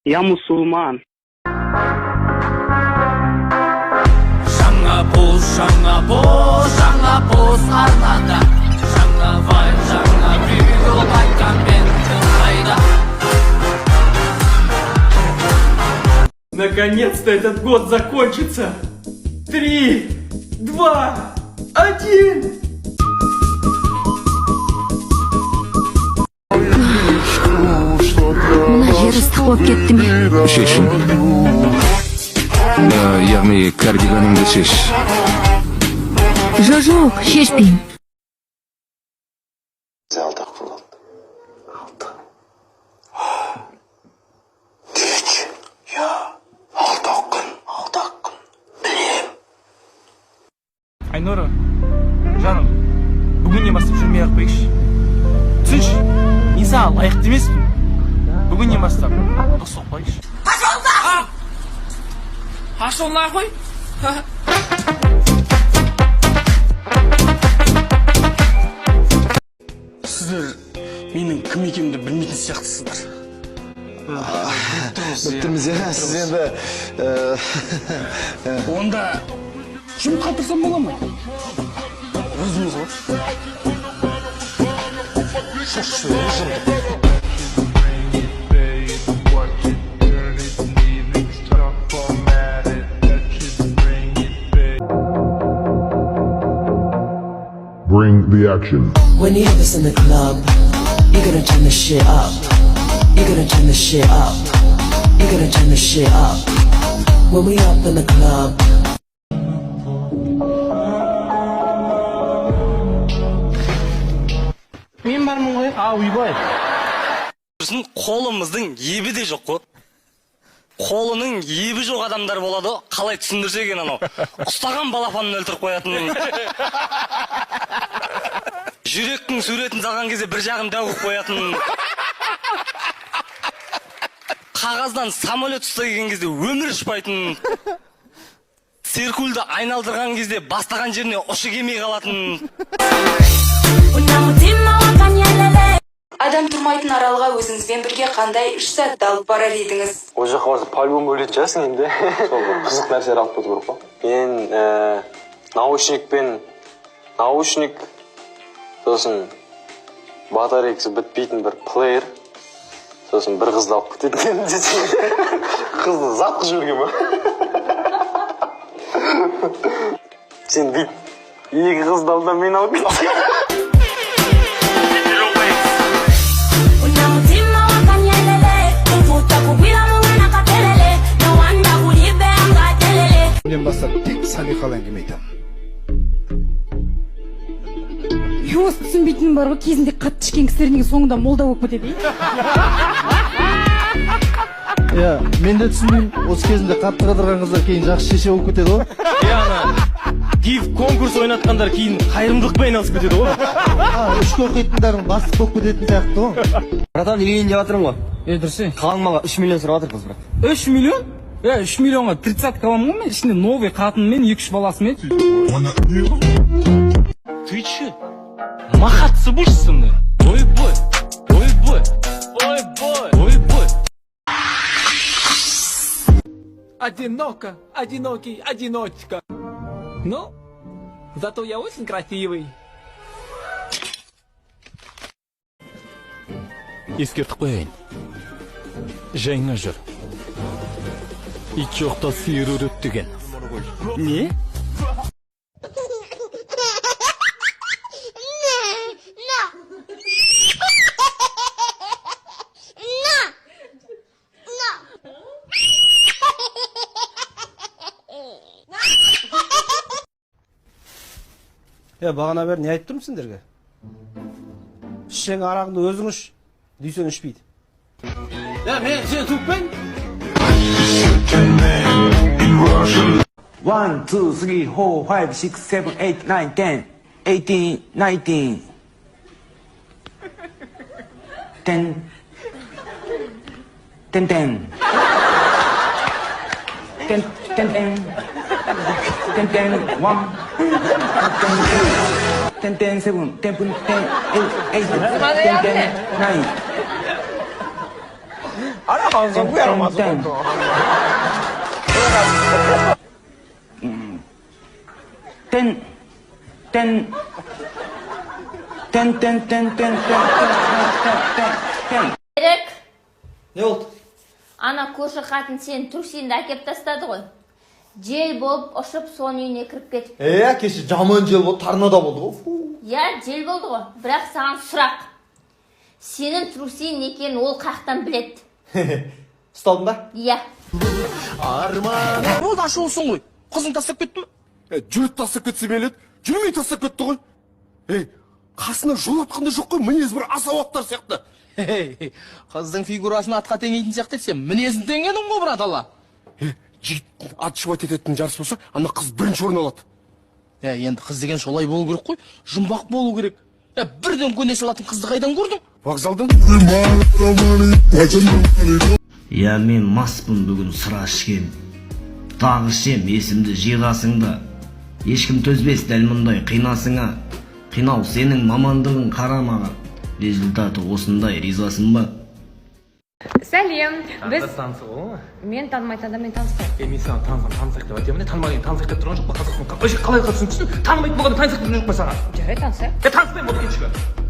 Я мусульман. Жаңа пост, жаңа пост, жаңа пост арнада. Жаңа вайн, жаңа видео, лайк, коммент қайда? Наконец-то этот год закончится. Три, два, один. Мына жер ыстық болып кетті ме? Шешін. Яғни кардиганыңды шеш. Жоқ, шешпеймін. Алты ақ күн қалды. Алты. Дүйші. Я. Алты ақ күн. Алты ақ күн. Білем. Айнұра, жаным, бүгіннен бастап жүрмей ақ қояйықшы. Түсінші, мен саған лайықты емеспін. Бүгіннен бастап дос болып қалайықшы. Пошел нахуй! Сіздер менің кім екенімді білмейтін сияқтысыздар. Біліп тұрмыз, иә. Сіз енді Онда жұмыртқа тұрсам бола ма? Өзіміз ғой. Шошшы, жұмыртқа. Watch it, turn it, leave it, stop, format it, touch it, bring it, babe. Bring the action. When you hear this in the club, you're gonna turn the shit up. You're gonna turn the shit up. You're gonna turn the shit up. When we up in the club. Мен бармын ғой. А, ойбай. Біздің қолымыздың ебі де жоқ қой. Қолының ебі жоқ адамдар болады ғой. Қалай түсіндірсе екен? Анау ұстаған балапанын өлтіріп қоятын, жүректің суретін салған кезде бір жағын дәу қылып қоятын, қағаздан самолет ұстай келген кезде өмір ұшпайтын, циркульді айналдырған кезде бастаған жеріне ұшы келмей қалатын. Адам тұрмайтын аралға өзіңізбен бірге қандай үш затты алып барар едіңіз? Ол жаққа барса, по-любому өлетін шығарсың енді. Сол бір қызық нәрселер алып кету керек қой. Мен наушникпен, наушник, сосын батарейкасы бітпейтін бір плеер, сосын бір қызды алып кететін едім десең, қызды зат қылып жіберген ба сен? Бүйт, екі қызды ал да, мен алып кет. Мен бастап тек салиқалы әңгіме айтамын. Осы түсінбейтінім бар ғой, кезінде қатты ішкен кісілер неге соңында молда болып кетеді? Иә, мен де түсінбеймін. Осы кезінде қатты қыдырған қыздар кейін жақсы шеше болып кетеді ғой. Иә, ана гив конкурс ойнатқандар кейін қайырымдылықпен айналысып кетеді ғой. А, үшке оқитындарың бастық болып кететін сияқты ғой. Братан, үйленейін деп жатырмын ғой. Е, дұрыс. Қалың малға 3 миллион сұрап жатыр қыз, бірақ. 3 миллион? Е, 3 миллионға тридцатка аламын ғой мен, ішінде новый қатынымен, екі үш баласымен. Ты че, махаться будешь со мной? Ой-бой, ой-бой, ой-бой, ой-бой. Одиноко, одинокий одиночка. Ну, зато я очень красивый. Ескертіп қояйын, жайыңа жүр. Ит жоқта сиыр үреді деген не? На! На! На! Е, бағана бері не айтып тұрмын сендерге? Ішсең, арағыңды өзің іш. Дүйсен ішпейді. Е, мен сені туып. 1, 2, 3, 4, 5, 6, 7, 8, 9, 10, 18, 19, 10, 10, 10, 10, 10, 10, 10, 10, 1, 10, 2. 10 10 7 10 10 8 8 10 10 9 あれ反則やろ、松本君。 10 10 10 10 10 10 10 10 10. Берік. Не болды? Ана көрші қатын сенің трусиіңді әкеп тастады ғой. Жел болып ұшып, соның үйіне кіріп кетіп. Е, кеше жаман жел болды, торнадо болды ғой. Фу. Иә, жел болды ғой. Бірақ саған сұрақ. Сенің трусиің екенін ол қаяқтан біледі? Ұсталдың ба? Иә. Болды, ашулысың ғой. Қызың тастап кетті ме? Жүріп тастап кетсе мейлі еді, жүрмей тастап кетті ғой. Ей, қасына жолатқан да жоқ қой, мінезі бір асау аттар сияқты. Хей, қыздың фигурасын атқа теңейтін сияқты еді, сен мінезін теңедің ғой, брат ала. Жігіт отшивать ететін жарыс болса, ана қыз бірінші орын алады. Е, енді қыз деген солай болу керек қой, жұмбақ болу керек. Е, бірден көне салатын қызды қайдан көрдің? Вокзалдан. Иә, мен маспын бүгін, сыра ішкем. Тағы ішем, есімді жиғасың да. Ешкім төзбес дәл мұндай қинасыңа. Қинау сенің мамандығың, қара маған. Результаты осындай, ризасың ба? Сәлем, біз Танысы ғой. Мен танымайтын адаммен таныспаймын. Е, мен саған танысам, танысайық деп айтамын, танымаған танысайық деп тұрған жоқ па? Қазақтың қалай түсініксің? Танымайтын болғанда танысайық деп тұрған жоқ па саған? Жарайды, танысайық. Е, таныспаймын, вот кетші.